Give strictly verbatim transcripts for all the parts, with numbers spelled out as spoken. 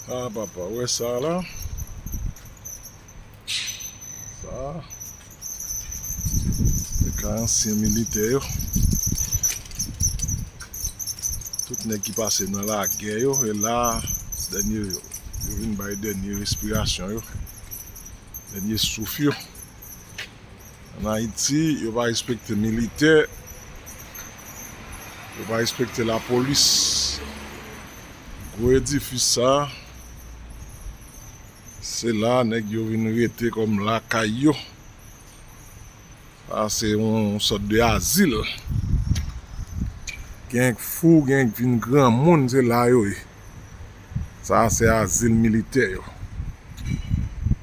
Ah papa, ou wè sa la? Sa se ka ansyen militè yo. Tout nèg ki pase nan lagè yo, e la dènye yo, yo vin bay dènye respirasyon yo, dènye souf yo. Ann Ayiti, yo pa respekte militè, yo pa respekte lapolis. Gwo edifis sa a, se la nèg yo vin rete kòm lakay yo. Sa se yon sòt de azil. Gen k fou, gen k vin granmoun, se la yo ye. Sa se azil militè yo.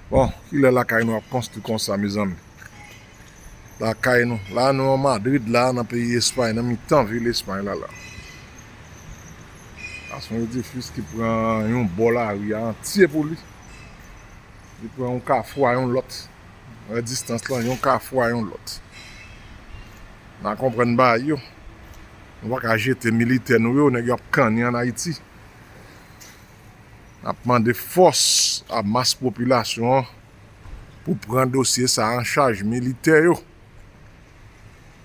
Bon, kilè lakay nou ap konstwi konsa, mezanmi? Lakay nou. La nou an Madrid la, nan peyi Espay, nan mitan vil Espay la la. Sa se yon edifis ki pran yon bò lari a antye pou li. Li pran yon kafou a yon lòt. Wè distans lan, yon kafou a yon lòt. N a konprann bagay yo. Nou pa ka jete militè nou yo, nèg yo ap kanni ann Ayiti. N ap mande fòs a mas popilasyon an pou pran dosye sa a an chaj, militè yo.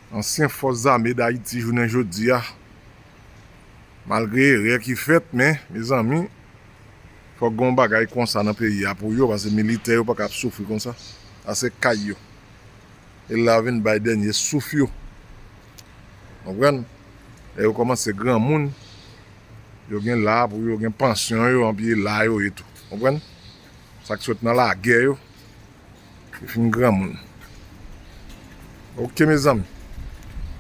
Ansyen fòs zame Dayiti jounen jodi a, malgre erè ki fèt, men, mezanmi, fòk gen yon bagay konsa nan peyi a pou yo, paske militè yo pa ka ap soufri konsa. Sa se kay yo. E la vin bay dènye souf yo. Konprann? Lè yo kòmanse granmoun, yo gen la pou yo, gen pansyon yo, anpi e la yo ye tou. Konprann? Sa k sot nan lagè yo, yo fin granmoun. Oke, mezanmi.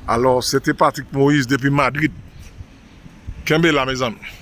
Alò, se te Patrick Moïse depi Madrid. Kenbe la, mezanmi.